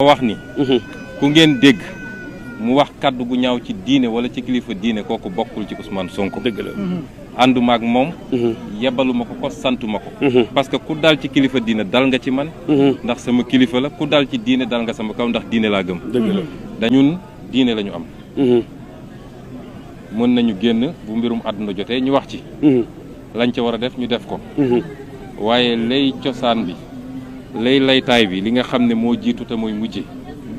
wax ni ku ngeen dégg mu wax kaddu gu ñaaw ci diine wala ci kilifa diine kooku bokkul ci Ousmane Sonko. dëgg la ànduma ak moom yebaluma ko santuma ko parce que ku dal ci kilifa diine dal nga ci man ndax sama kilifa la ku dal ci diine dal nga sama kaw ndax diine laa gëm. dëgg la dañun diine la ñu am mën nañu génn bu mbirum àdduna jotee ñu wax ci lañ ca war a def ñu def ko waaye lay cosaan bi lay laytaay bi li nga xam ne moo jiitu te mooy mujje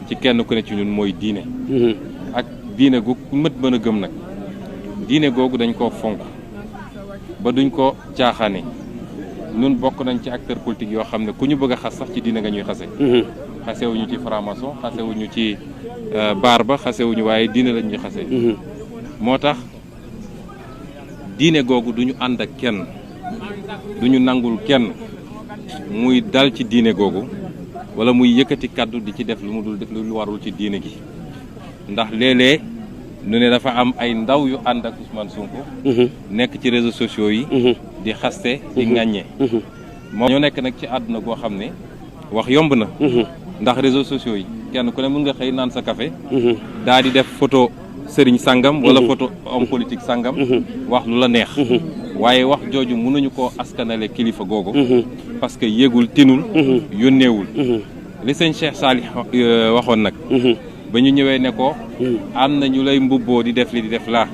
ci kenn ku ne ci ñun mooy diine ak diine gu mët mën a gëm nag diine googu dañ koo fonk ba duñ ko caaxaane ñun bokk nañ ci acteur politique yoo xam ne ku ñu bëgg a xas sax ci diine nga ñuy xase xasewuñu ci franc-maçon xasewuñu ci barba xasewuñu waaye diine lañ ñuy xase moo tax diine googu duñu ànd ak kenn duñu nangul kenn muy dal ci diine googu wala muy yëkkati kaddu di ci def lu mu dul def lu warul ci diine gi ndax léeg-léeg nu ne dafa am ay ndaw yu ànd ak Ousmane Sonko nekk ci réseaux sociaux yi di xaste di ŋàññe moom ñoo nekk nag ci àdduna goo xam ne wax yomb na ndax réseaux sociaux yi kenn ku ne mën nga xëy naan sa café daa di def photo sëriñ sangam wala photo homme politique sangam wax lu la neex waaye wax jooju mënuñu koo askanale kilifa googu parce que yégul tinul yónneewul li sëñ Cheikh Salih waxoon nag ba ñu ñëwee ne ko am na ñu lay mbubboo di def li di def laa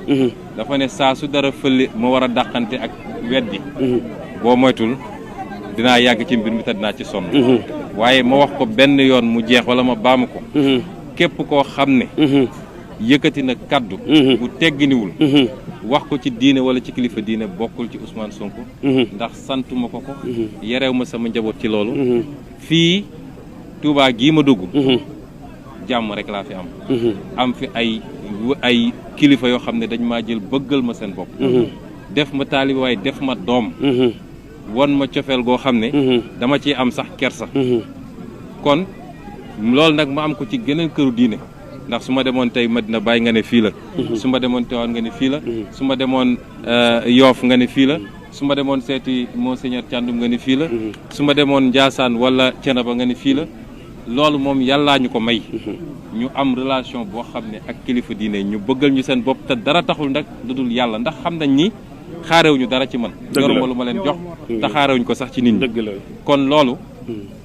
dafa ne saa su dara fële ma war a dàqante ak weddi boo moytul dinaa yàgg ci mbir mi te dinaa ci sonn waaye ma wax ko benn yoon mu jeex wala ma baamu ko képp koo xam ne yëkkati na kaddu bu tegginiwul wax ko ci diine wala ci kilifa diine bokkul ci Ousmane Sonko ndax santuma ko yerew ma sama njaboot ci loolu fii Touba gii ma dugg jàmm rek laa fi am fi ay kilifa yoo xam ne dañ maa jël bëggal ma seen bopp def ma taalibe waaye def ma doom won ma cofeel goo xam ne dama ciy am sax kersa kon loolu nag ma am ko ci geneen këru diine ndax su ma demoon tey Madina Baye nga ne fii la su ma demoon Tivaouane nga ne fii la su ma demoon Yoff nga ne fii la su ma demoon seeti Monseigneur Thiandoum nga ne fii la su ma demoon Ndiassane wala Thiénaba nga ne fii la loolu moom yàllaa ñu ko may ñu am relation boo xam ne ak kilifa diine ñu bëggal ñu seen bopp te dara taxul nag lu dul yàlla ndax xam nañ ni xaarewuñu dara ci man yoruma lu ma leen jox te xaarewuñu ko sax ci nit ñi kon loolu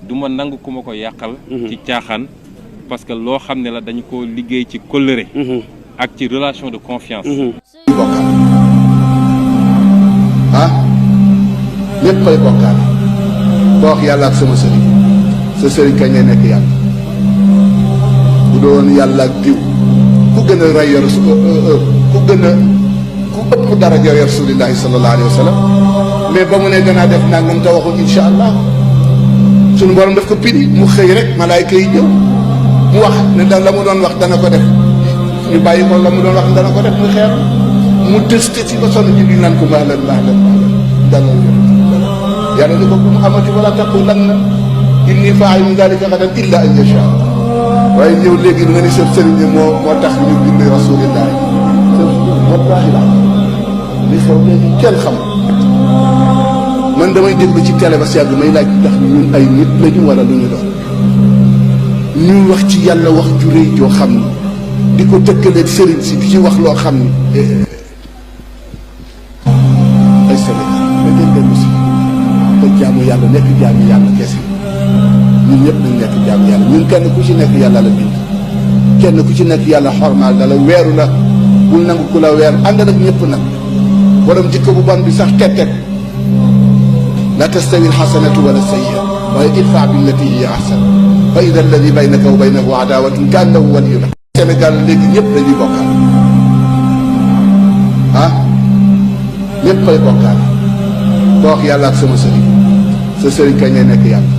du ma nangu ku ma ko yàqal ci caaxaan parce que loo xam ne la dañu ko liggéey ci kóllëre ak ci relation de confiance bokkaal lépp koy bokkaal boo wax yàlla ak sama sëriñ sa sëriñ kañ lay nekk yàlla bu doon yàlla ak diw ku gën a rey yor ku ëpp daraja yor rasulillahi sallallahu alayhi wa sallam mais ba mu ne gën a def nangam te waxul insha allah sunu borom daf ko pini mu xëy rek malaayka yi ñëw mu wax ne da la mu doon wax dana ko def ñu bàyyi ko la mu doon wax dana ko def mu xeer mu tëste ci ba sonn ji bi naan ko mahlan dalal yàlla ni ko bu mu amati wala taqulanna inni faa'ilun dhalika ghadan illa an yasha waaye ñëw léegi nga ni sëf sëriñ ne moo tax ñu bind rasulillah wallahi la li xew léegi kenn xam man damay déglu ci télé ba si yàgg may laaj ndax ñun ay nit lañu wala lu ñu doon ñu wax ci yàlla wax ju rëy joo xam ni di ko tëkkaleeg sëriñ si di ci wax loo xam ni ay Sénégal da ngeen dellu si te jaamu yàlla nekk jaamu yàlla kese ñun ñëpp nañ nekk jaamu yàlla ñun kenn ku ci nekk yàlla la bind kenn ku ci nekk yàlla xormaal na la weeru la bul nangu ku la weer ànd nag ñëpp nag borom jikko bu bon bi sax teg la tastawi alxasanatu wala sayyi'a waaye idfa billati hiya ahsan fa ida alladi baynaka wa baynahu adawatun ka annahu waliyyun Sénégal léegi ñëpp dañuy bokkaal lépp koy bokkaal boo wax yàlla ak sama sëriñ sa sëriñ kañ lay nekk yàlla